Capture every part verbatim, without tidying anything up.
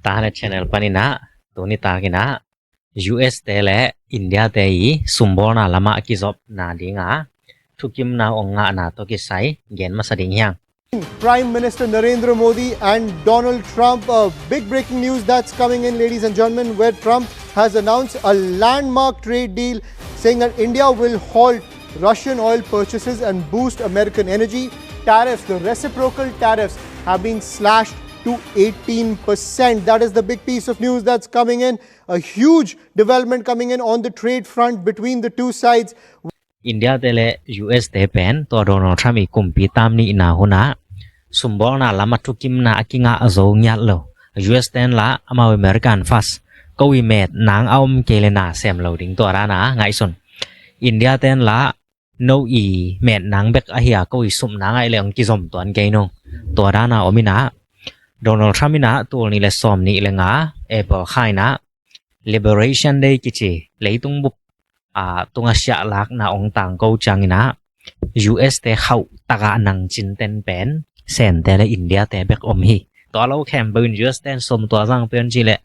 Tahan channel panin ah tuni takin ah U S te le India te i sumbawlna lamah kizopna dingah thukimna ong ngahna tawh kisai gen masa ding hi hang. Prime Minister Narendra Modi and Donald Trump. A big breaking news that's coming in, ladies and gentlemen, where Trump has announced a landmark trade deal, saying that India will halt Russian oil purchases and boost American energy. Tariffs, the reciprocal tariffs, have been slashed to eighteen percent. That is the big piece of news that's coming in. A huge development coming in on the trade front between the two sides. India te le U S te pen tua Donald Trump i kumpi tam nihna hunah sumbawlna lamah thukimna a kingah zo ngiat lo. U S ten lah amau American first, ko i met nang a om kei le na sem lo ding, tua dana ngaihsun. India ten lah no i met nang bek ahi a ko i sumna ngaih le ong kizom tuan kei nung, tua dana om inah. Donald Trump inah tul nih le sawm nih le nga April kha inah Liberation Day kici leitung bup a tunga siahlakna ong tangko cianginah U S te khauh takah nang cinten pen Sente le India te bek om hi. Tua lo khempeuh in U S ten sum tua zang pen ci le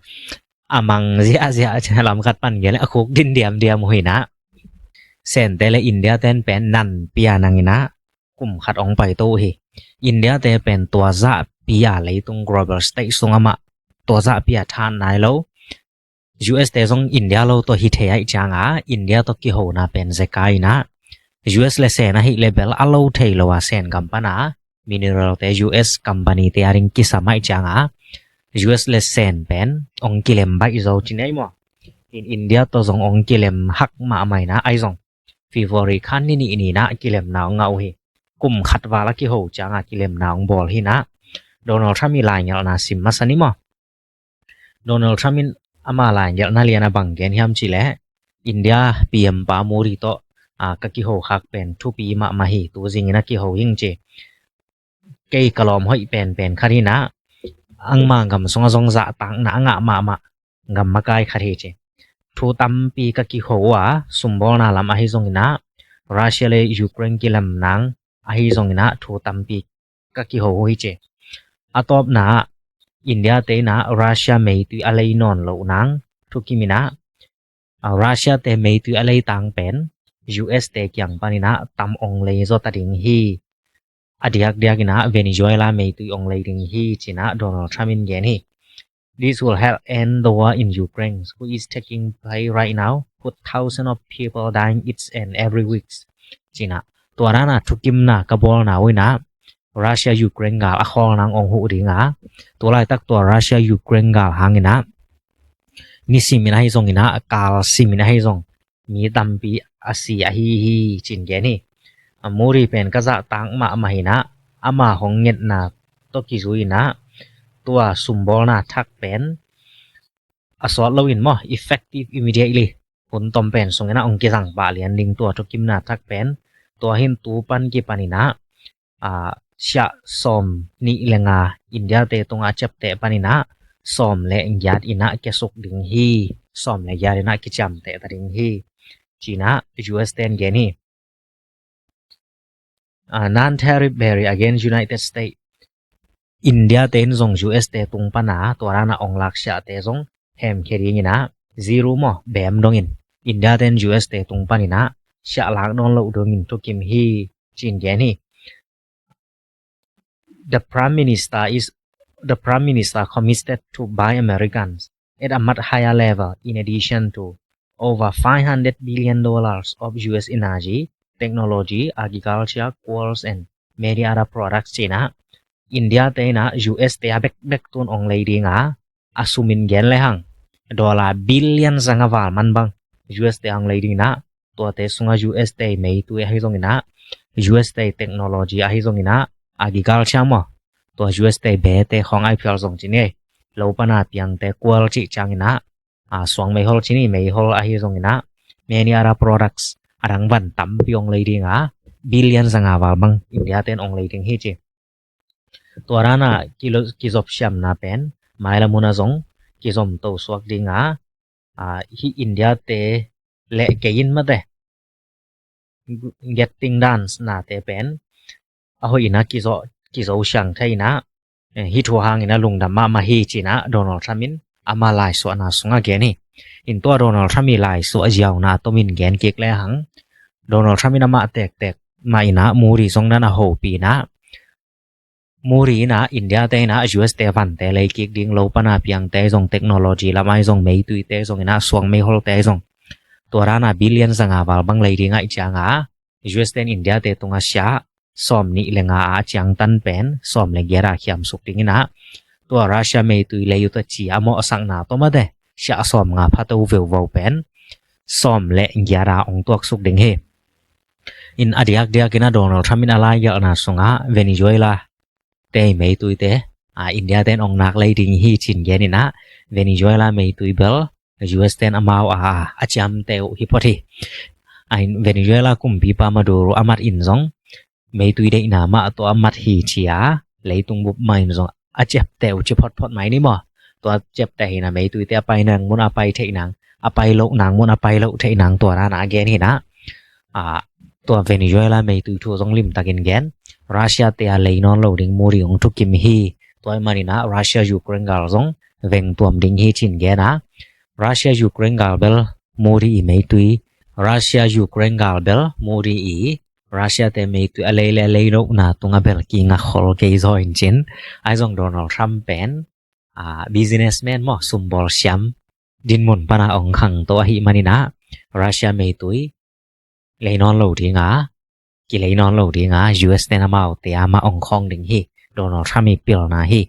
a mang ziahziah ci, lam khat pan gen le a khuk din diamdiam uh hi inah. Sente le India ten pen nanpi a nanginah kum khat ong paito uh hi. India te pen tua zahpi a leitung global stage sung amah tua zahpi a than nai lo. U S te zong India lo tawh hi thei aih cianga India tawh kihona pen zeka inah. U S le Sen ahi le bel a lo thei lo a Sen gam pana mineral te U S company te a ding kisam aih cianga U S le Sen pen ong kilem baih zo ci nei maw? In India tawh zong ong kilem hak mahmah inah, ahi zong February khan ni nih ni inah kilemna ong ngah uh hi. Kum khat val a kiho cianga kilemna ong bawl hi inah. Donald Trump i laingelhna sim masa ni maw? Donald Trump in ama laingelhna lian a bang gen hiam ci le India P M pa Modi tawh a ka kiho khak pen thupi mahmah hi, tu zingin a kiho hing ci. Kei ka lawm hoih penpen khat hi inah, angma gam sungah zong zahtakna a ngah mahmah gam makai khat hi ci. Thu tampi ka kiho uh a sumbawlna lam ahi zong inah, Russia le Ukraine kilemna ahi zong inah thu tampi ka kiho uh hi ci. A tawpna ah India te inah Russia meitui a lei nawn loh nang thukim inah, a Russia te meitui a lei tang pen U S te kiang pan inah tam ong lei zaw ta ding hi. A diakdiak inah Venezuela meitui ong lei ding hi ci inah Donald Trump in gen hi. This will help end the war in Ukraine, who is taking place right now, put thousands of people dying each and every week ci inah. Tua dana thukimna ka bawlna uh inah Russia Ukraine gal a khawl nang ong huh dinga, tu laitak tua Russia Ukraine gal hang inah nisim in ahi zong inah, kal sim in ahi zong mi tampi a si ahi hi ci-in gen hi. A Modi pen ka zahtak mahmah inah, ama hong ngetna tawh kizui inah tua sumbawlna thak pen a sawt loin maw, effective immediately, hun tom pen sung inah ong kizang pah lian ding tua thukimna thak pen. Tua hin tu pan kipan inah a, siah sawm nih le nga India te tungah a ciapteh pan inah sawm le giat inah kiasuk ding hi. Sawm le giat inah kiciamteh ta ding hi ci inah U S ten gen hi. A, non-tariff barrier against United States. India te in zong U S te tung pana tua dana ong laksiahte zong hemkhia ding inah, zero maw, bem dongin India te in U S te tung pan inah siahlak nawn loh dongin thukim hi ci-in gen hi. The Prime Minister is the Prime Minister committed to buy Americans at a much higher level in addition to over five hundred billion dollars of U S energy, technology, agriculture, coals and many other products ci inah. India te inah U S te a bekbek tun ong lei dinga, a sumin gen le hang dollar billion zanga val man bang U S te ong lei ding inah, tuate sunga U S te meitui ahi zong inah, U S te technology ahi zong inah, agriculture maw, tua U S te bete khawng ahi phial zong ci ni, lo pana piangte kual cih ciang inah, a, suang meihol ci ni, meihol ahi zong inah, many other products a dang van tampi ong lei dinga, billion zanga val bang India ten ong lei ding hi ci. Tua dana kilo-, kizop siamna pen mailam hun ah zong kizom to suak dinga, a, hi India te le kei in mate getting dance nate pen a hoih inah kizo, kizo siang thei inah, Eh, hih thu hangin a lungdam mahmah hi cinah Donald Trump in ama laisuahna sungah gen hi. In tua Donald Trump i laisuah ziauna tomin gen kik lehang Donald Trump in amah tektek mah inah Modi zong nan a hopih inah Modi inah India te inah U S te vante lei kik ding lo pana piangte zong technology lamah zong meituite zong inah suang meiholte zong tua dana billion zanga val bang lei dingah i cianga U S ten India te tunga sia sawm nih le nga a ciangtan pen sawm le giat a khiamsuk ding inah tua Russia meitui lei uh ta ci a mawhsakna tawmate sia sawm nga phato veuvo pen sawm le giat a ong tuaksuk ding hi. In a diakdiak inah Donald Trump in a laigelhna sungah Venezuela te meituite a India ten ong nak lei ding hi cin gen inah Venezuela meitui bel U S ten amau a a ciamte uh hi phot hi. A in Venezuela kumpipa Maduro a mat in zong meitui deihna mah tawh a mat hi cia leitung bup mah in zong a ciapte uh ci photphot mai ni maw? Tua ciapte hina meituite a pai nang mun a pai theih nang a pai loh nang mun a pai loh theih nang tua dana a gen hina. A tua Venezuela meitui thu zong limtakin gen. Russia te a lei nawn lo ding Modi ong thukim hi. Tua i manina Russia Ukraine gal zong veng tuam ding hi cin gen a. Russia Ukraine gal bel Modi i meitui Russia Ukraine gal bel Modi i Russia te meitui a lei le a lei lohna tung a bel kingak khol kei zaw in cin. Ai zong Donald Trump pen a businessman maw sumbawl siam dinmun pana ong khang to ahi manina Russia meitui lei nawn lo dinga kilei nawn lo dinga U S ten amau te a mah ong khawng ding hi. Donald Trump i pilna hi.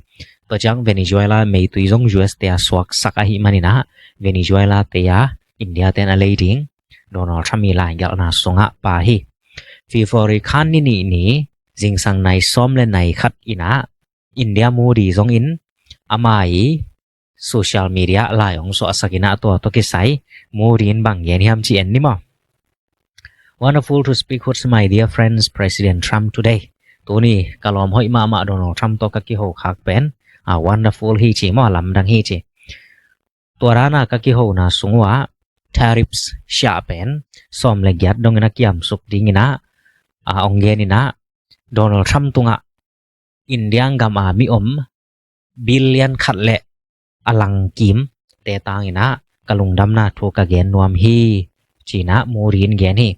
Tua ciang Venezuela meitui zong U S te a suaksak ahi manina Venezuela te a India ten a lei ding Donald Trump i laigelhna sungah pa hi. February khan ni nih ni zingsang nai sawm le nai khat inah India Modi zong in ama i social media lai ong suahsak inah tua tawh kisai Modi in bang gen hiam ci en ni maw? Wonderful to speak with my dear friends President Trump today. Tuni ka lawm hoih mahmah Donald Trump tawh ka kiho khak pen a wonderful hi ci maw lamdang hi ci. Tua dana ka kihona sung uah tariffs siah pen sawm le giat dongin a kiamsuk dinginah a ong geninah Donald Trump tungah India gam a mi om billion khat le a langkim te tanginah ka lungdamna thu ka gen nuam hi cinah Modi in gen hi.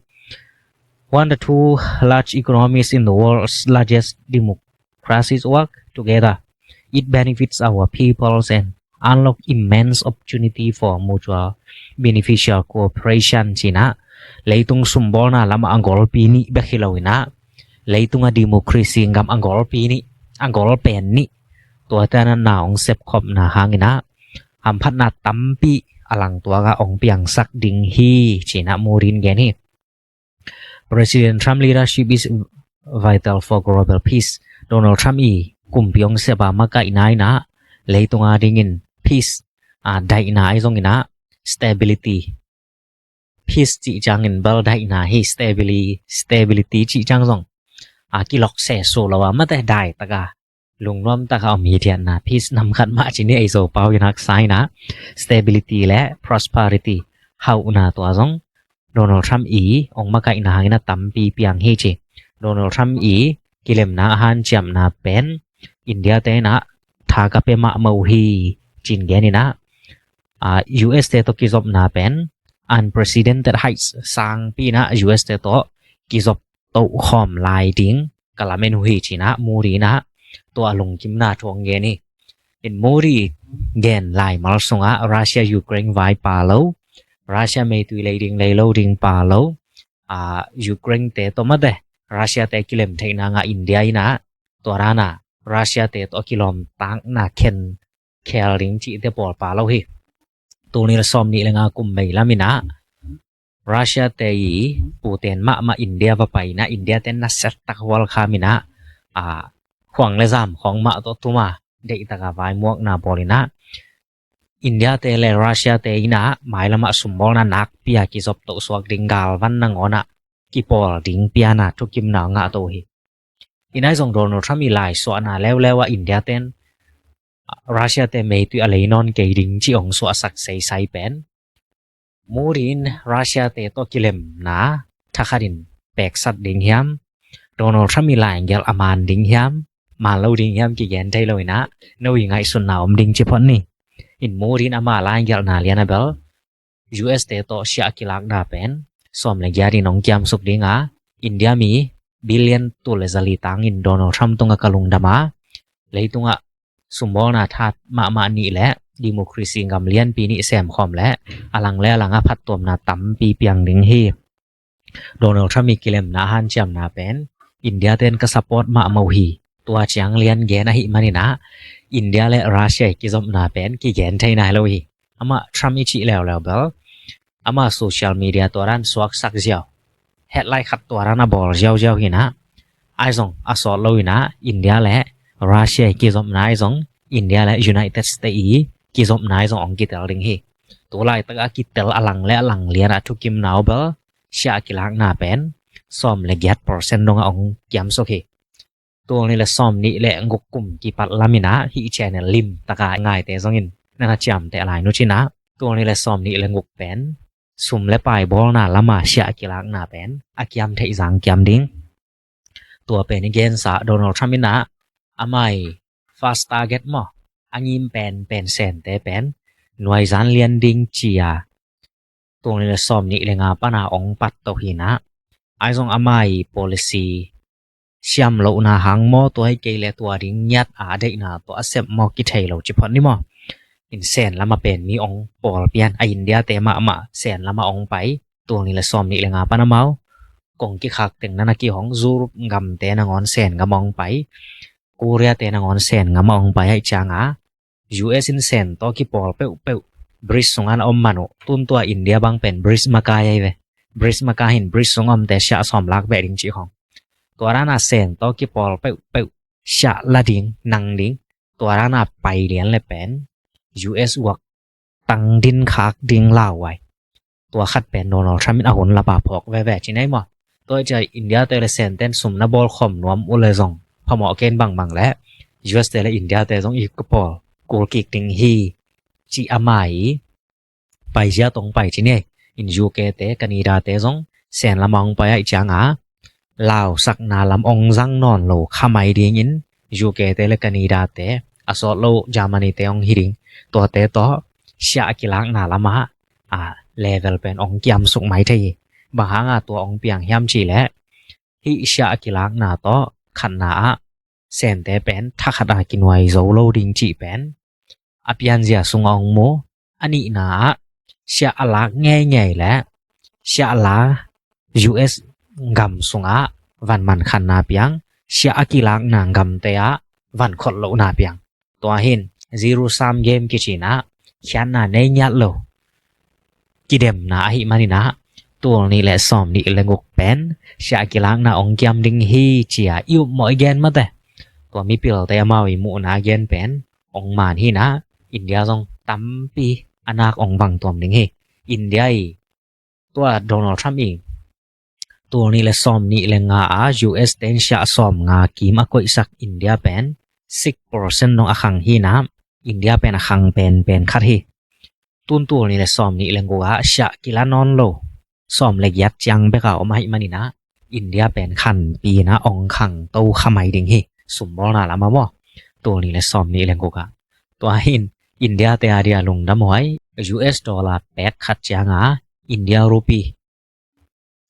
When the two large economies in the world's largest democracies work together, it benefits our peoples and unlock immense opportunity for mutual beneficial cooperation cinah leitung sumbawlna lamah a golpi nih bek hi loinah leitung a democracy gam a golpi nih a golpen nih tuate a natna ong sepkhopna hanginah hamphatna tampi a langtuakah ong piangsak ding hi cinah Modi in gen hi. President Trump leadership is vital for global peace. Donald Trump i kumpi ong sep a makaihna inah leitung a dingin peace a daihna ahi zonginah stability peace cih ciangin bel daihna hi stability cih ciang zong a kilok sesu lo a mate daitaka lungnuamtaka om hithiatna peace namkhat mah cini ei Zopau in haksa inah stability le prosperity hauhna tua zong Donald Trump i ong makaihna hangin a tampi piang hi ci. Donald Trump i kilemna a hanciamna pen India te inah tha ka pe mahmah uh hi cin geninah a U S te tawh kizopna pen unprecedented heights sangpi inah U S te tawh kizop tohkhawm lai ding ka lamen uh hi cinah Modi inah tua a lungkimna thu ong gen hi. In Modi gen laimal sungah Russia Ukraine vai pa lo Russia meitui lei ding lei lo ding pa lo a Ukraine te tawh mate Russia te kilem theihna ngah India inah tua dana Russia te tawh kilawm takna khen khel ding cihte pawl pa lo hi. Tul nih le sawm nih le nga kum mei laminah Russia te i puten mahmah India va painah India te nasettak hualkhaminah a khuang le zam khawng mah tawh tuma deihtaka vaimuakna bawlinah India te le Russia te inah mailamah sumbawlna nakpia kizop tohsuak ding galvan nangawnah kipawl ding piana thukimna ngah to hi. Inai zong Donald Trump i laisuahna leuleu ah India ten Russia te meitui a lei nawn kei ding ci ong suahsak seisai pen Modi in Russia te tawh kilemna thakhatin peksat ding hiam? Donald Trump i laingelh a man ding hiam? man lo ding hiam kigen thei lo inah, no i ngaihsutna om ding ci phot ni. In Modi in ama lai gelhna lian a bel U S te tawh siah a kilakna pen sawm le giat in hong kiamsuk ding a, India mi billion tul le zali tangin Donald Trump tungah ka lungdam a, leitungah sumbawlna that mahmah nih le democracy gam lianpi nih semkhawm le a lang le a lang a phattuamna tampi piang ding hi. Donald Trump i kilemna hanciamna pen India ten ka support mahmah uh hi. Tua ciang lian gen ahih maninah India le Russia i kizopna pen kigen thei nai lo hi. Amah Trump i cih leuleu bel ama social media tua dan suaksak ziau, headline khat tua dan a bawl ziauziau hinah, ai zong a sawt lo inah India le Russia i kizopna ai zong, India le United States i kizopna ai zong hong kitel ding hi. Tulaitak a kitel a lang le a lang lian a thukimna uh bel siah a kilakna pen sawm le giat percent dong a hong kiamsuk hi. Tul nih le sawm nih le guk kum kipat laminah hih channel lim taka ngaite zongin nana ciamteh lai nu cinah, tul nih le sawm nih le guk pen sum le pai bawlna lama siah a kilakna pen a kiam theih zang kiam ding. Tua pen i gensa Donald Trump inah amai first target maw, a ngim pen pen Sente pen nuaizan lian ding cia tul nih le sawm nih le nga pana ong pat to hinah, ai zong amai policy siam lohna hang maw, tua hi kei le tua ding ngiat a deihna tua a sep maw kithei lo ci phot ni maw. In Sen lama pen mi ong pawl pian a, India te mahmah Sen lama ong pai, tul nih le sawm nih le nga pana mau kong kikhak teng nana kihong Europe gamte nangawn Sen gam ong pai, Korea te nangawn Sen gam ong pai aih cianga U S in Sen tawh kipawl peuhpeuh BRICS sungah na om man uh, tuntua India bang pen BRICS makai ahi ve. BRICS makai hin BRICS sung omte siah sawm lak beh ding cih khong. Tua dana Sen tawh kipawl peuhpeuh siah la ding nang ding, tua dana pai lian le pen U S uak tang din khak ding lau ai. Tua khat pen Donald Trump in a hun lapa phawk veve ci nei maw. Tua i cia India te le Senten sum na bawl khom nuam uh le zong phamawh ken bangbang le U S te le India te zong i ka pawl kul kik ding hi ci amai paizia tong pai ci nei. In U K te Canada te zong Sen lama ong pai aih cianga lausakna lam ong zang nawn lo khamai dingin U K te le Canada te a sawt lo Germany te ong hi ding. Tuate tawh siah a kilakna lama a level pen ong kiamsuk mai thei hi. Bang hanga tua ong piang hiam cih leh hih siah a kilakna tawh khatna ah Sente pen thakhat a kinuai zo lo ding cih pen a pianzia sungah ong mu. A nihna ah siah a lak ngeingei le siah a la U S gam sungah van mankhanna piang, siah a kilakna gamte ah van khot lohna piang. Tua hin zero sum game kicinah khiatna nei ngiat lo kidemna ahih maninah tul nih le sawm nih le guk pen siah a kilakna ong kiam ding hi cia i upmawh i gen mate. Tua mipilte amau i muhna a gen pen ong man hinah India zong tampi a nak ong vang tuam ding hi. India i tua Donald Trump i tul nih le sawm nih le nga a U S ten siah sawm nga kim a koihsak India pen six percent dong a khang hinah India pen a khang penpen khat hi. Tun tul nih le sawm nih le guk a siah kila nawn lo sawm le giat ciang beka om ahih maninah India pen khanpi inah ong khang to khamai ding hi. Sumbawlna lama maw, tul nih le sawm nih le guk a. Tua hin India te a dia lungdam huai, U S dollar pek khat cianga India rupee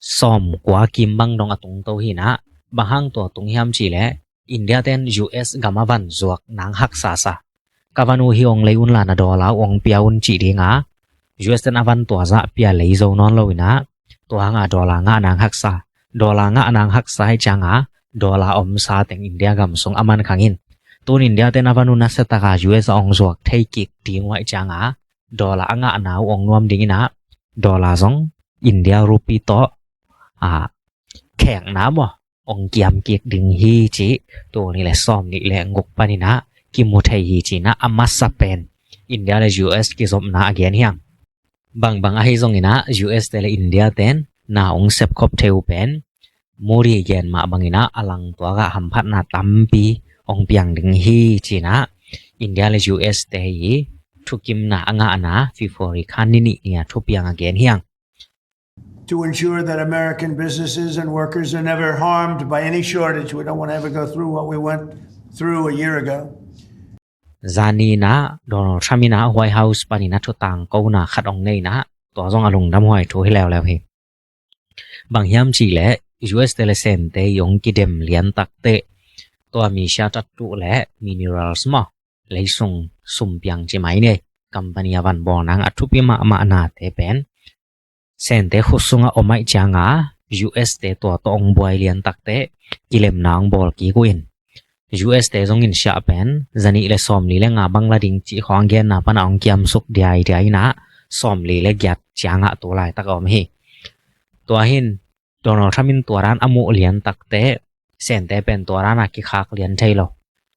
sawm kua kim bang dong a tung to hinah. Bang hang tua tung hiam cih leh India ten U S gam a van zuak nang haksa sa, ka van uh hi ong lei unla na dollar uh ong pia un cih dinga U S ten a van tua zah pia lei zo nawn lo inah tua hanga dollar ngah nang haksa. Dollar ngah nang haksa hi cianga dollar omsa teng India gam sung a man khang in. Tun India ten a van uh nasia taka U S a ong zuak thei kik ding uh aih cianga dollar a ngahna uh ong nuam ding inah dollar zong India rupee tawh a khekna maw ong kiam kik ding hi cih tul nih le sawm nih le guk paninah kimu thei hi cinah a masa pen India le U S kizopna a gen hiang. Bangbang ahi zonginah U S te le India ten na ong sepkhop thei uh pen Modi gen mah banginah a langtuakah hamphatna tampi ong piang ding hi cinah India le U S te hi thukimna a ngahna February kha ni nih ni a thupiang a gen hiang. To ensure that American businesses and workers are never harmed by any shortage. We don't want to ever go through what we went through a year ago. Zani in ah Donald Trump in ah White House panin ah thutangkona khat hong nei in ah, tua zong a lungdam huai thu hi leuleu hi. Bang hiam cih leh U S te le Sente i hong kidem lian takteh, tua Misia Tattoo le Minerals maw, leisung sumpiang ci mai ni, company a van bawl nang a thupi mahmah nate pen Sente khut sungah om ahih ciangin U S te tua tawh hong buai lian takteh kilemna hong bawl kik uh in, U S te zong in siah pen zanih le sawmli le nga bang la ding cih khawng genna pan a hong kiamsuk diaidiai in ah, sawmli le giat ciangah tu laitak a om hi. Tua hin Donald Trump in tua dan a muh lian takteh Sente pen tua dan a kikhak lian thei lo.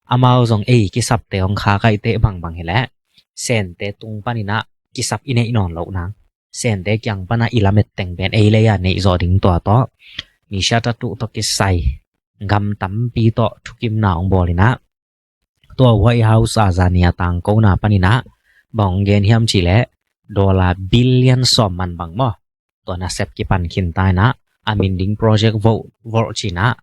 Amau zong ei kisapte hong khak ahih teh bangbang hi leh Sente tung panin ah kisap i neih nawn loh nang, Sente kiang pan ah i lamet teng pen ei lei a neih zawh ding tua tawh, Misia Tattoo tawh kisai gam tampi tawh thukimna hong bawl in ah, tua White House a zani a tangkona panin ah bang hong gen hiam cih leh, dollar billion sawm man bang maw, tua nasep kipan khin ta in ah, a min ding Project Vault, Vault ci in ah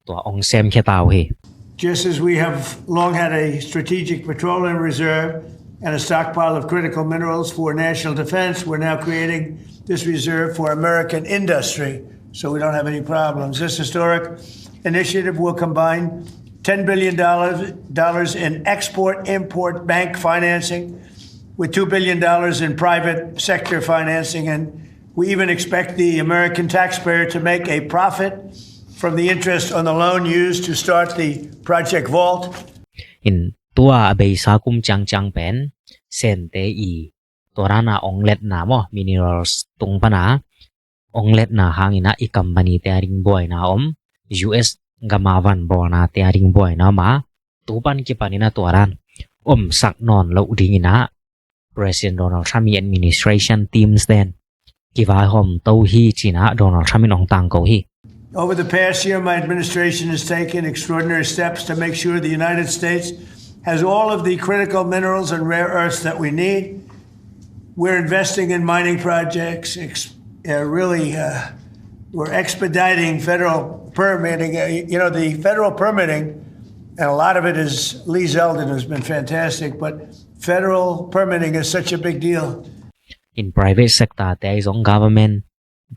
tua hong sem khia ta uh hi. Just as we have long had a strategic petroleum reserve and a stockpile of critical minerals for national defense, we're now creating this reserve for American industry, so we don't have any problems. This historic initiative will combine ten billion dollars in export-import bank financing with two billion dollars in private sector financing, and we even expect the American taxpayer to make a profit from the interest on the loan used to start the Project Vault. In tua a beisa kum ciangciang pen Sente i tua dan a hong letna maw, Minerals tung pan a hong letna hangin ah i company te a ding buaina om, U S gam a van bawlnate a ding buaina om a, tu pan kipanin ah tua dan omsak nawn loh dingin ah President Donald Trump i administration teams ten kivaihawm to hi ci in ah Donald Trump in hong tangko hi. Over the past year, my administration has taken extraordinary steps to make sure the United States has all of the critical minerals and rare earths that we need. We're investing in mining projects, ex-, uh, really, uh, we're expediting federal permitting. Uh, y-, you know, the federal permitting, and a lot of it is Lee Zeldin, who's been fantastic, but federal permitting is such a big deal. In private sector te ahi zong, government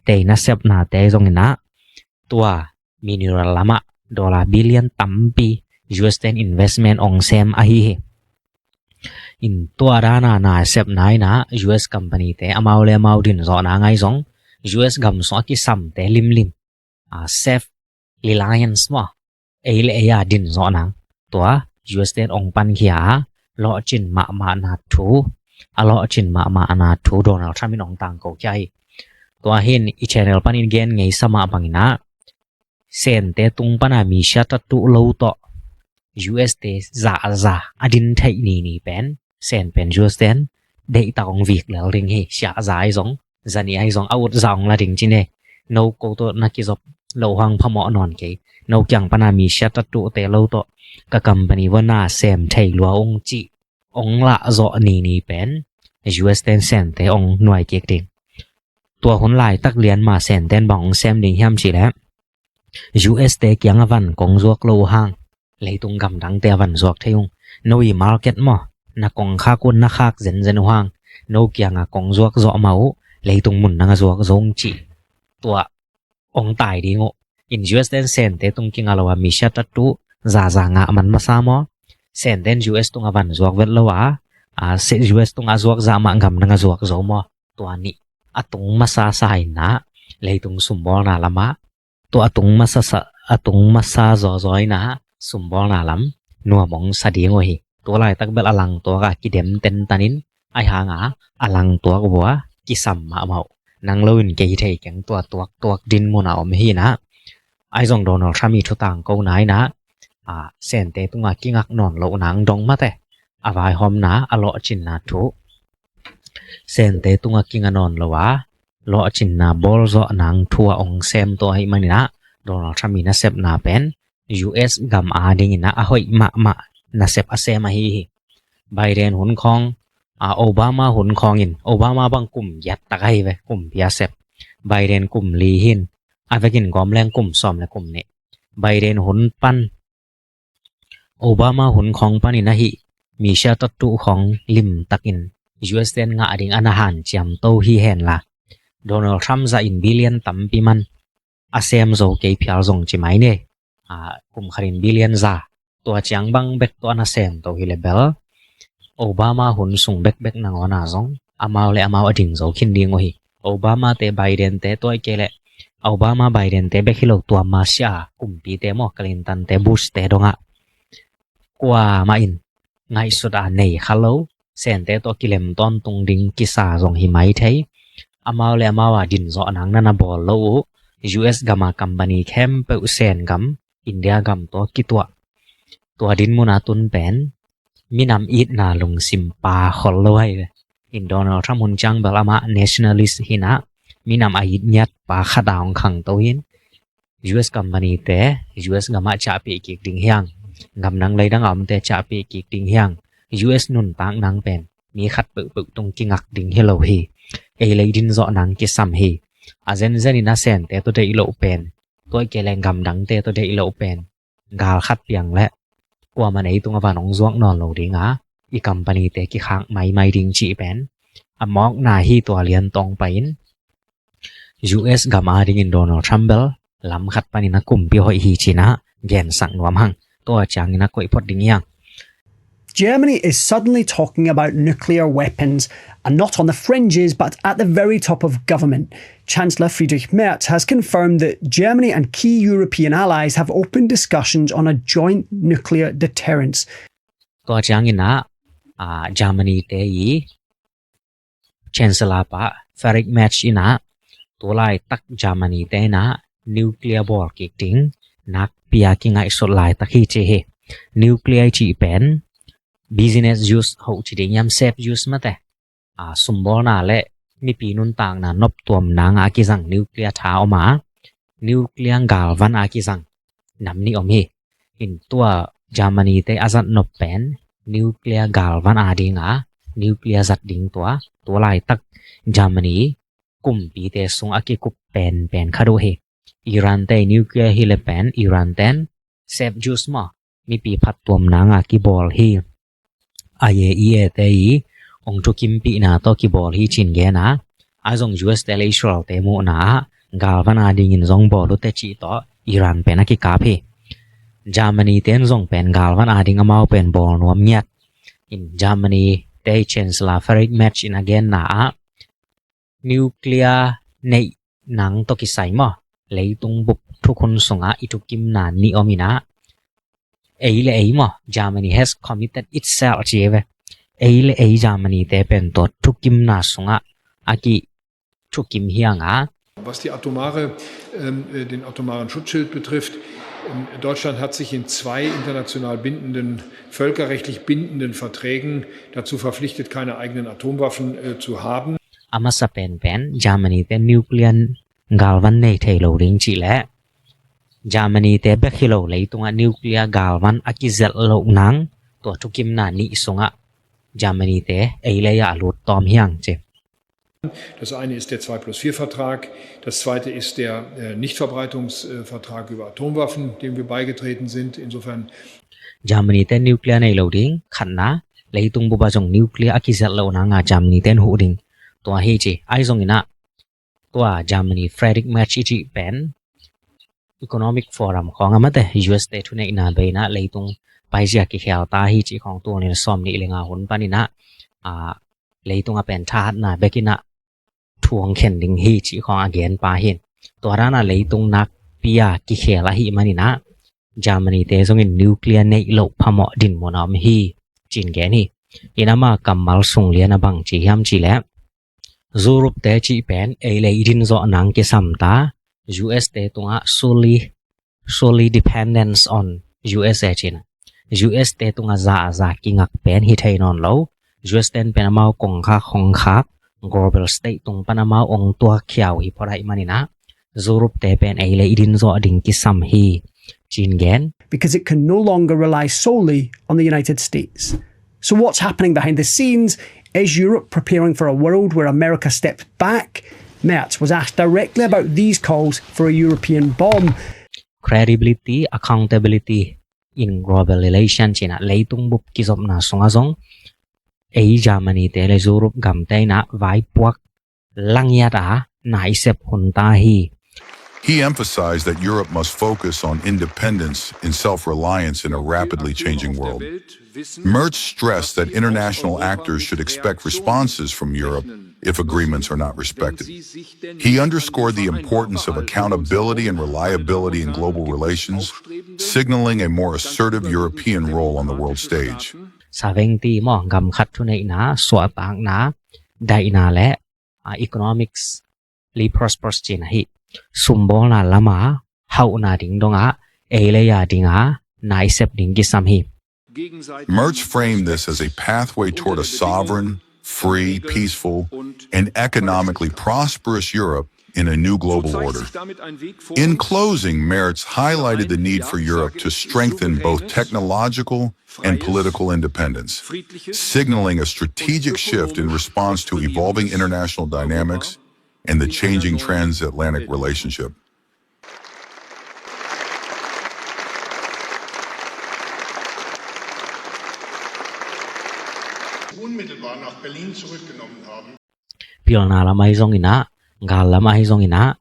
te i nasepna te ahi zongin ah, tua mineral lamah dollar billion tampi U S ten investment hong sem ahi hi. In tua dan a nasepna in ah U S company te amau le amau din zawhna ngai zong, U S gam sung a kisamte limlim, a, self reliance maw, ei le ei a din zawh nang, tua U S ten hong pankhia a, lawhcin mahmahna thu, a lawhcin mahmahna thu Donald Trump in hong tangko khia hi. Tua hin i channel panin gen ngeisa mah bangin ah, Sente tung pan a Misia Tattoo lo tawh U S te zahza a din theih nini pen, Sen pen U S ten deihtak hong vik lel ding hi. Siahza ahi zong, zani ahi zong, a utza hong la ding ci ne. No ko tawh na kizop loh hang phamawh nawn kei. No kiang pan a Misia Tattoo te lo tawh ka company vua na sem thei lua ung cih hong lah zawh nini pen U S ten Sente hong nuai kik ding. Tua hun laitak lian ma Senten bang hong sem ding hiam cih leh, U S te kiang a van kong zuak lo uh hang, leitung gamdangte a van zuak thei ung. No i market maw, na kong khak un na khak zenzen uh hang, no kiang a kong zuak zawh mah uh, leitung mun dang a zuak zo ung cih. Tua hong tai ding uh. In U S ten Sente tung kinga lo a Misia Tattoo zaza ngah man masa maw, Senten U S tung a van zuak vet lo a, a, se U S tung a zuak zah mah gamdang a zuak zo maw, tua nih a tung masa sa in ah, leitung sumbawlna lamah, tua a tung masa sa, a tung masa zawzaw in ah sumbawlna lam nuam hong sa ding uh hi. Tu laitak bel a langtuak a kidem tentan in, ahi hang a, a langtuak vua kisam mahmah uh. Nang lo in kei thei keng, tua tuaktuak din mun a om hi in ah. Ahi zong Donald Trump i thutangkona in ah, a, Sente tung a kingak nawn loh nang dong mate, a vaihawmna, a lawhcinna thu, Sente tung a kinga nawn lo a, lawhcinna bawl zawh nang thu a hong sem tua ahih manin ah, Donald Trump i nasepna pen U S gam a dingin ah a hoih mahmah nasep a sem ahi hi. Biden hun khawng, a, Obama hun khawng in, Obama bang kum giat tak ahi ve, kumpi a sep. Biden kum li hi in, a vekin gawm leng kum sawm le kum nih. Biden hun pan Obama hun khawng panin ahi, Michel tattuh khawng limtakin U S ten ngah ding a na hanciam to hi henla, Donald Trump zahin billion tampi man a sem zo kei phial zong ci mai ni. A, kum khatin billion za, tua ciang bang bek tawh a na sem to hi le bel, Obama hun sung bekbek nangawn a zong amau le amau a ding zo khin ding uh hi. Obama te, Biden te, tua i ke le Obama, Biden te bek hi lo, tua Marshall kumpite maw, Clinton te, Bush te dongah kuamah in ngaihsut a nei kha lo, sente tawh kilem tawntung ding kisa zong hi mai thei. Amau le amau a din zawh nang na na bawl lo uh, U S gam a company khempeuh sen gam, India gam tawh kituah. Tua din mun a tun pen minam itna lungsim pa khol lo ahi ve. In Donald Trump hun ciang bel amah nationalist hi na, minam a it ngiat pa khat a hong khang to hi in, U S company te U S gam ah ciahpih kik ding hi hang, gam dang leidang a omte ciahpih kik ding hi hang, U S nuntak nang pen mi khat peuhpeuh tung kingak ding hi lo hi. Ei le i din zawh nang kisam hi. A zenzen in a sente tawh deih loh pen, tua i ke le gam dangte tawh deih loh pen, gal khat piang le kuamah in ei tungah van hong zuak nawn lo ding a, i company te kikhak maimai ding cih pen a mawkna hi. Tua lian tawng pai in U S gam a dingin Donald Trump bel lam khat panin a kumpi hoih hi ci-in a gensak nuam hang. Tua ciangin a koih phot ding hi hang. Germany is suddenly talking about nuclear weapons, and not on the fringes, but at the very top of government. Chancellor Friedrich Merz has confirmed that Germany and key European allies have opened discussions on a joint nuclear deterrence. Tua ciangin a, a, Germany te i Chancellor pa Friedrich Merz in a, tu laitak Germany te in a nuclear bawl kik ding nakpi a kingaihsut laitak hi ci hi. Nuclear i cih pen business use hoh ci ding hiam, safe use mate. A, sumbawlna le mipi nuntakna noptuam nang a kizang nuclear tha om a, nuclear galvan a kizang nam nih om hi. In tua Germany te a zat nop pen nuclear galvan a ding a, nuclear zat ding tua, tua laitak Germany kumpite sung a kikup penpen khat uh hi. Iran te nuclear hi le pen Iran ten safe use maw, mipi phattuam nang a kibawl hi. IAEA te i hong thukimpihna tawh kibawl hi ci-in gen a, a zong U S te le Israel te muhna ah galvan a dingin zong bawl uh teh cih tawh Iran pen a kikap hi. Germany ten zong pen galvan a ding amau pen bawl nuam ngiat. In Germany te i Chancellor Friedrich Merz in a genna ah nuclear neih nang tawh kisai maw, leitung bup thukhun sungah i thukimna nih om in a, ei le ei maw, Germany has committed itself ci ve. Ei le ei Germany te pen tua thukimna sungah a kithukim hi hang a. Was die atomare, ähm, äh, den atomaren Schutzschild betrifft, ähm, Deutschland hat sich in zwei international bindenden, völkerrechtlich bindenden Verträgen dazu verpflichtet, keine eigenen Atomwaffen, äh, zu haben. A masa penpen Germany te nuclear galvan nei thei lo ding cih leh Germany te bek hi lo, leitungah nuclear galvan a kizelh loh nang tua thukimna nih sungah Germany te ei le ei ah a lut tawm hi hang ci. Das eine ist der Zwei plus vier Vertrag, das zweite ist der, äh, Nichtverbreitungsvertrag über Atomwaffen, dem wir beigetreten sind. Insofern Germany te nuclear nei lo ding, khatna, leitung bup ah zong nuclear a kizelh loh nang a Germany ten huh ding, tua hi ci. Ahi zongin a, tua Germany Friedrich Merz i cih pen Economic Forum khawng a mate, U S te thuneihna bei in a, leitung paizia kikhel ta hi cih khawng, tul nih le sawm nih le nga hun panin a, a, leitung a pen thahatna bek in a thu hong khen ding hi cih khawng a gen pa hi. Tua dan a leitung nakpi a kikhel ahih manin a, Germany te zongin nuclear neih loh phamawh dinmun a om hi ci-in gen hi. In ama kammal sung lian a bang ci hiam cih leh, Europe te cih pen ei le ei i din zawh nang kisam ta, U S te tungah solely, solely dependence on U S a ci-in a, U S te tungah za a za kingak pen hi thei nawn lo. U S ten pen amau kongkhak hong khak, global state tung pan amau hong tuakhia uh hi phot ahih manin a, Europe te pen ei le ei i din zawh ding kisam hi ci-in gen. Because it can no longer rely solely on the United States. So what's happening behind the scenes? Is Europe preparing for a world where America steps back? Merz was asked directly about these calls for a European bomb. Credibility, accountability, in global relation cinah leitung bup kizopna sungah zong ei Germany te le Europe gamte inah vaipuak langiat a na i sep hun ta hi. He emphasized that Europe must focus on independence and self reliance in a rapidly changing world. Merz stressed that international actors should expect responses from Europe if agreements are not respected. He underscored the importance of accountability and reliability in global relations, signaling a more assertive European role on the world stage. Savengti maw, gam khat thuneihna, suahtakna, daihna le economics li prosperous cina hi. Sumbawlna lama hauhna ding dongah ei le ei a dinga na i sep ding kisam hi. Merz framed this as a pathway toward a sovereign, free, peaceful, and economically prosperous Europe in a new global order. In closing, Merz highlighted the need for Europe to strengthen both technological and political independence, signaling a strategic shift in response to evolving international dynamics and the changing transatlantic relationship. Pilna lam ahi zongin ah, gal lam ahi zongin ah,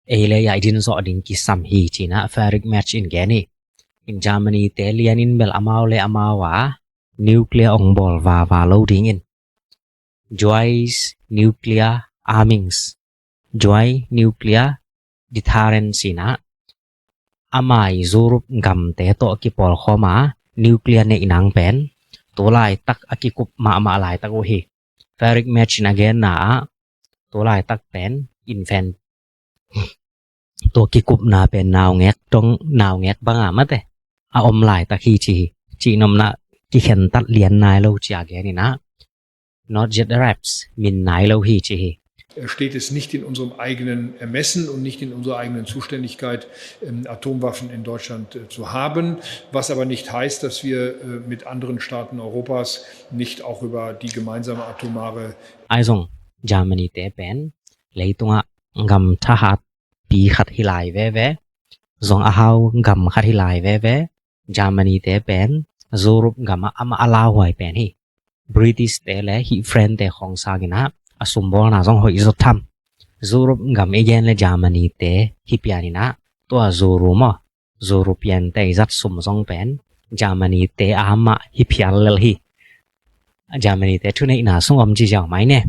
ei le ei a i din zawh ding kisam hi cinah Friedrich Merz in gen hi. In Germany te lian in bel amau le amau a nuclear ong bawl vava lo dingin joint nuclear armings, joint nuclear deterrence inah amai Europe gamte tawh kipawlkhawm a nuclear neih nang pen tu laitak a kikup mahmah laitak uh hi. Friedrich Merz in a genna ah tu laitak pen invent tua kikupna pen naungek dong, naungek banga mate a om laitak hi ci hi. Cihnopna kikhentat lian nai lo ci a gen inah not yet arrives, min nai lo hi ci hi. Steht es nicht in unserem eigenen Ermessen und nicht in unserer eigenen Zuständigkeit, ähm, Atomwaffen in Deutschland, äh, zu haben, was aber nicht heißt, dass wir, äh, mit anderen Staaten Europas nicht auch über die gemeinsame atomare Ahi zong Germany te pen leitungah gam thahat pi khat hi lai veve, zong a hau gam khat hi lai veve, Germany te pen Europe gamah amah a lauhuai pen hi. British te le hih French te khawng sanginah a sumbawlna zong hoih zaw tham. Europe gam i gen le Germany te hi pianinah tua Euro maw, European te i zat sum zong pen Germany te amah hi phial lel hi. Germany te thuneihna sung om ci ziau mai ne.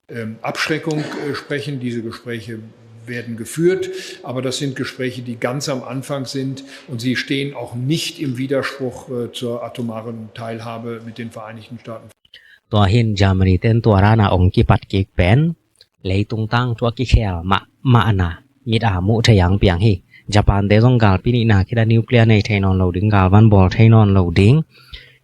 Ähm, Abschreckung, äh, sprechen. Diese Gespräche werden geführt, aber das sind Gespräche, die ganz am Anfang sind und sie stehen auch nicht im Widerspruch, äh, zur atomaren Teilhabe mit den Vereinigten Staaten. Tua hin Germany ten tua rana ong kipat kik pen leitung tangthu a kikhel mahmahna mit a muh thei ang piang hi. Japan te zong galpi nihna khit a nuclear nei thei nawn lo ding, galvan bawl thei nawn lo ding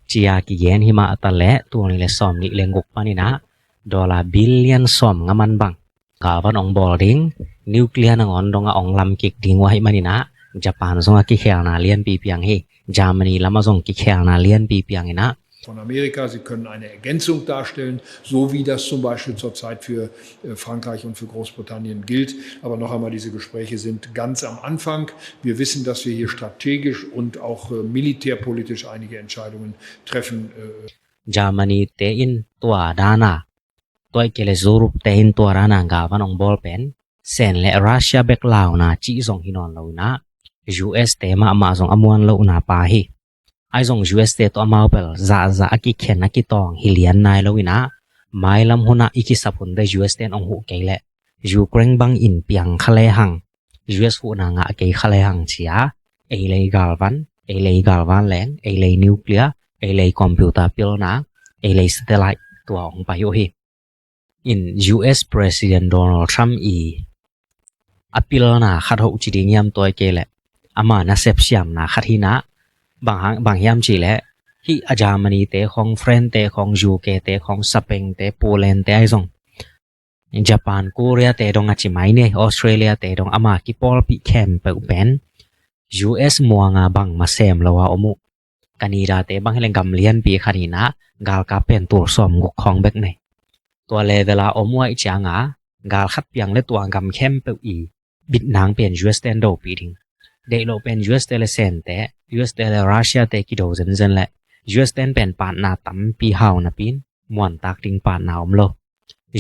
ci a kigen hi mah ta leh tul nih le sawm nih le guk paninah dollar billion sawm nga man bang galvan ong bawl ding, nuclear nangawn dongah ong lam kik ding uh ahih maninah Japan zong a kikhelna lianpi piang hi. Germany lamah zong kikhelna lianpi pianginah Von Amerika. Sie können eine Ergänzung darstellen, so wie das zum Beispiel zurzeit für, äh, Frankreich und für Großbritannien gilt. Aber noch einmal, diese Gespräche sind ganz am Anfang. Wir wissen, dass wir hier strategisch und auch, äh, militärpolitisch einige Entscheidungen treffen, äh, Germany te in tua dana, tua i kei le Europe te in tua dana galvan ong bawl pen Sen le Russia bek launa cih zong hi nawn lo inah U S te mahmah zong a muan lohna pa hi. Ahi zong U S te tawh amau bel zahzah a kikhen a kitawng hi lian nai lo inah mailam hunah i kisap hunte U S te in ong huh kei leh Ukraine bangin piang kha lehang, U S huhna ngah kei kha lehang ci a ei lei galvan, ei lei galvan leng, ei lei nuclear, ei lei computer pilna, ei lei satellite tua ong pai uh hi. In U S President Donald Trump i a pilna khat hoh ci ding hiam tua i kei leh ama nasep siamna khat hinah bang hiam cih leh hih a Germany te khawng, France te khawng, U K te khawng, Spain te, Poland te ahi zong Japan, Korea te dong a ci mai ni, Australia te dong ama kipawlpih khempeuh pen U S muanga bangmah sem lo a om uh. Canada te bang hileh gam lianpi khat hinah galkap pen tul sawm guk khawng bek nei. Tua level a om uh ahih cianga gal khat piang le tua gam khempeuh i bitnang pen U S ten dopih ding. Deih loh pen U S te le Sente, U S te le Russia te kido zenzen le U S ten pen patna tampi hau napi in muantak ding patna om lo.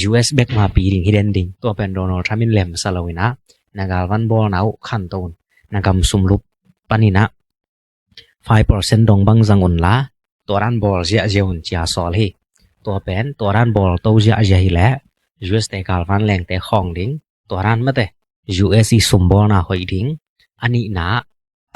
U S bek ma pi ding hi den ding. Tua pen Donald Trump in lemsa lo in ah, na galvan bawlna uh khanto un, na gam sumlup pan in ah five percent dong bang zang un la, tua dan bawl ziahziah un ci a sawl hi. Tua pen tua dan bawl to ziahziah hi leh U S te galvan lengte khawng ding, tua dan mate U S i sumbawlna hoih ding. A nihna,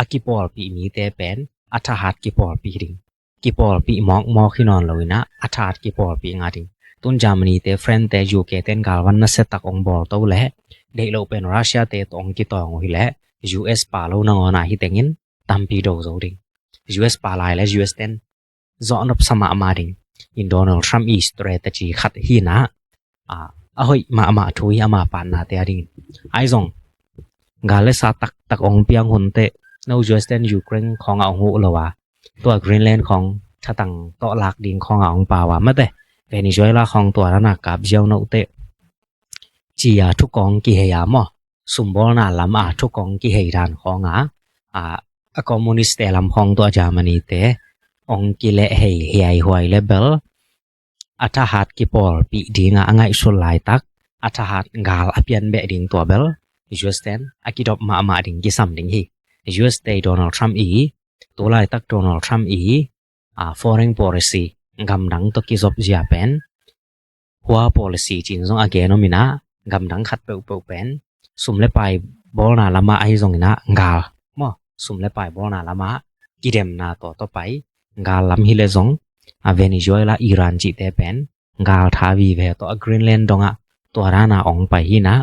a kipawlpih mite pen a thahat kipawlpih ding. Kipawlpih mawkmawk hi nawn lo in ah, a thahat kipawlpih nga ding. Tun Germany te, France te, U K ten galvan nasia tak ong bawl to leh, deih loh pen Russia te tawh ong kitawng uh hi leh, U S pa lo nangawn ah hi tengin tampi do zo ding. U S pa lai le U S ten zawh nopsa mahmah ding. In Donald Trump i strategy khat hi in ah, a, a hoih mahmah thu hi, ama patnate a dingin. Ahi zong, gal le sa taktak ong piang hun teh, no U S ten Ukraine khawng ah ong huh lo a, tua Greenland khawng thatang tawh lak ding khawng ah ong pau a mate, Venezuela khawng tua dan a kap ziau no teh, ci a thukawng kihei a maw, sumbawlna lam a thukawng kihei dan khawng a, a, a communist te lam khawng tua Germany te ong kileh hei hiaihuai le bel, a thahat kipawlpih ding a, a ngaihsut laitak, a thahat gal a pian beh ding tua bel, U S ten a kidop mahmah ding, kisam ding hi. U S te Donald Trump i, tu laitak Donald Trump i, a, foreign policy, gamdang tawh kizop zia pen, hua policy ci-in zong a gen om in ah, gamdang khat peuhpeuh pen sum le pai bawlna lam ah ahi zong in ah gal maw, sum le pai bawlna lam ah kidemna tawh tawh pai, gal lam hi leh zong, a, Venezuela, Iran cihte pen gal tha vive tawh a Greenland dong ah tua dan a ong pai hi in ah,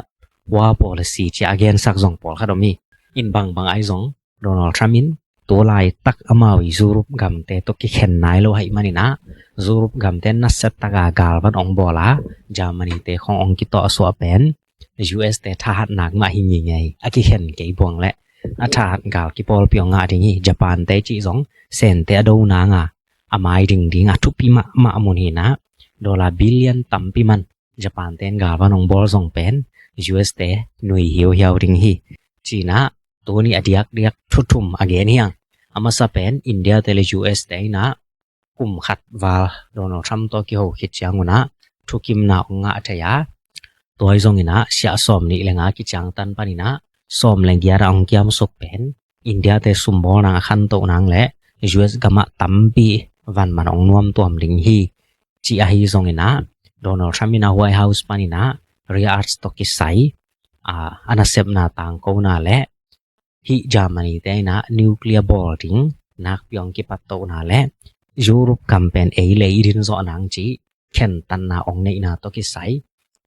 hua policy ci a gensak zong pawlkhat om hi. In bangbang ahi zong, Donald Trump in tu laitak amau i Europe gamte tawh kikhen nai lo ahih man in ah, Europe gamte nasia tak a galvan ong bawl a, Germany te khawng ong kitawh a suah pen U S te thahat nak mah hi ngingei, a kikhen kei buang leh a thahat gal kipawlpih ong ngah ding hi. Japan te cih zong Sente a do nang a, a mai dingding a thupi mahmah mun hi in ah, dollar billion tampi man Japan ten galvan ong bawl zong pen U S te nui hiuhiau ding hi, ci in ah, tuni a diakdiak thu thum a gen hi hang. A masa pen India te le U S te in ah kum khat val Donald Trump tawh kiho khit ciangun ah thukimna ong ngah thei a, tua hi zong in ah siah sawm nih le nga kiciangtan pan in ah sawm le giat a ong kiamsuk pen India te sumbawlna a khantoh nang le U S gam ah tampi van man ong nuamtuam ding hi, ci ahi zong in ah, Donald Trump in a White House pan in ah Riyadh tawh kisai, a, a nasepna tangkona le hih Germany te in ah nuclear bawl ding nakpi ong kipattohna le Europe gam pen ei le i din zawh nang cih khentatna ong neihna tawh kisai,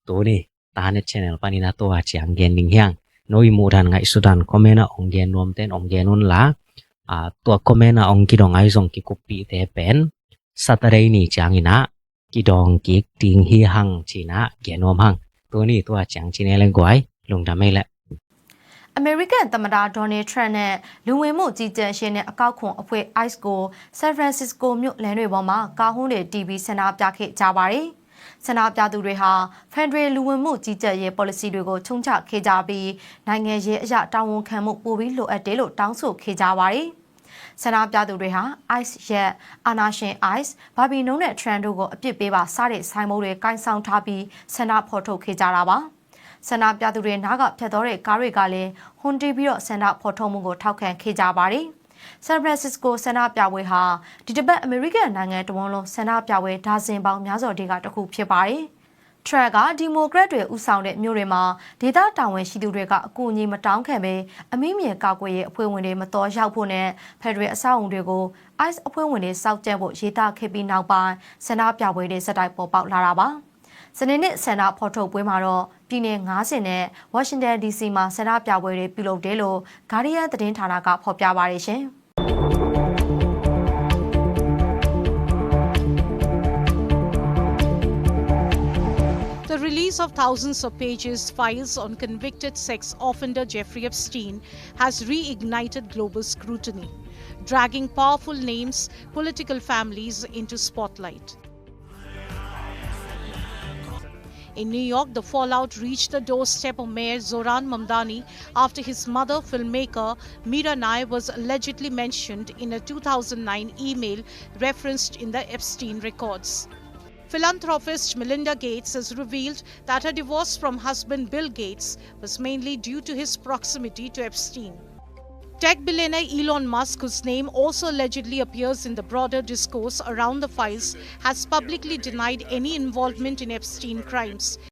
tuni Tanet channel pan in ah tua ciang gen ding hi hang. No i muhdan ngaihsutdan comment ah ong gen nuamten ong gen un la, a, tua comment ah ong kidong ahi zong kikuppihte pen Saturday ni ciang in ah kidawng kik ding hi hang, ci in ah gen nuam hang. Tuni tua ciang ci ne leng guai, lungdam ei leh. အမေရိကန်သမ္မတ Donald Trump နဲ့ လူဝင်မှုကြီးကြပ်ရေးနဲ့ အကောက်ခွန်အဖွဲ့ ICE ကို San Francisco မြို့လမ်းတွေပေါ်မှာ ကားဟုန်းတွေတီးပြီး ဆန္ဒပြခဲ့ကြပါတယ်။ ဆန္ဒပြသူတွေဟာ ဖက်ဒရယ်လူဝင်မှုကြီးကြပ်ရေး ပေါ်လစီတွေကို ရှုတ်ချခဲ့ကြပြီး နိုင်ငံရေးအရ တာဝန်ခံမှု ပိုပြီးလိုအပ်တယ်လို့ တောင်းဆိုခဲ့ကြပါတယ်။ ဆန္ဒပြသူတွေဟာ ICE ရဲ့ အာဏာရှင် ICE၊ ဘာဘီနုံးနဲ့ Trump တို့ကို အပြစ်ပေးပါ စတဲ့ ဆိုင်းဘုတ်တွေ ကိုင်ဆောင်ထားပြီး ဆန္ဒဖော်ထုတ်ခဲ့ကြတာပါ။ ဆန္ဒပြသူတွေနားက ဖြတ်သွားတဲ့ ကားတွေကလည်း ဟုန်းတီးပြီးတော့ ဆန္ဒဖော်ထုတ်မှုကို ထောက်ခံခဲ့ကြပါတယ်။ San Francisco ဆန္ဒပြပွဲဟာ ဒီတပတ် အမေရိကန်နိုင်ငံတဝန်းလုံး ဆန္ဒပြပွဲ ဒါဇင်ပေါင်းများစွာထဲက တစ်ခုဖြစ်ပါတယ်။ Trump က ဒီမိုကရက်တွေ ဦးဆောင်တဲ့ မြို့တွေမှာ ဒေသတာဝန်ရှိသူတွေက အကူအညီမတောင်းခံဘဲ အမိမြေကာကွယ်ရေး အဖွဲ့ဝင်တွေ မသွားရောက်ဖို့နဲ့ ဖက်ဒရယ်အဆောက်အအုံတွေကို ICE အဖွဲ့ဝင်တွေ စောင့်ကြပ်ဖို့ ရေးသားခဲ့ပြီးနောက်ပိုင်း ဆန္ဒပြပွဲတွေ ဆက်တိုက်ပေါ်ပေါက်လာတာပါ။ စနေနေ့ ဆန္ဒဖော်ထုတ်ပွဲမှာတော့ ပြည်နယ် ငါးဆယ် နဲ့ Washington DC မှာ ဆန္ဒပြပွဲတွေ ပြုလုပ်တယ်လို့ Guardian သတင်းဌာနက ဖော်ပြပါတယ်ရှင်။ The release of thousands of pages, files on convicted sex offender Jeffrey Epstein has reignited global scrutiny, dragging powerful names, political families into spotlight. In New York, the fallout reached the doorstep of Mayor Zohran Mamdani after his mother, filmmaker Mira Nair, was allegedly mentioned in a two thousand nine email referenced in the Epstein records. Philanthropist Melinda Gates has revealed that her divorce from husband Bill Gates was mainly due to his proximity to Epstein. Tech billionaire Elon Musk, whose name also allegedly appears in the broader discourse around the files, has publicly denied any involvement in Epstein crimes.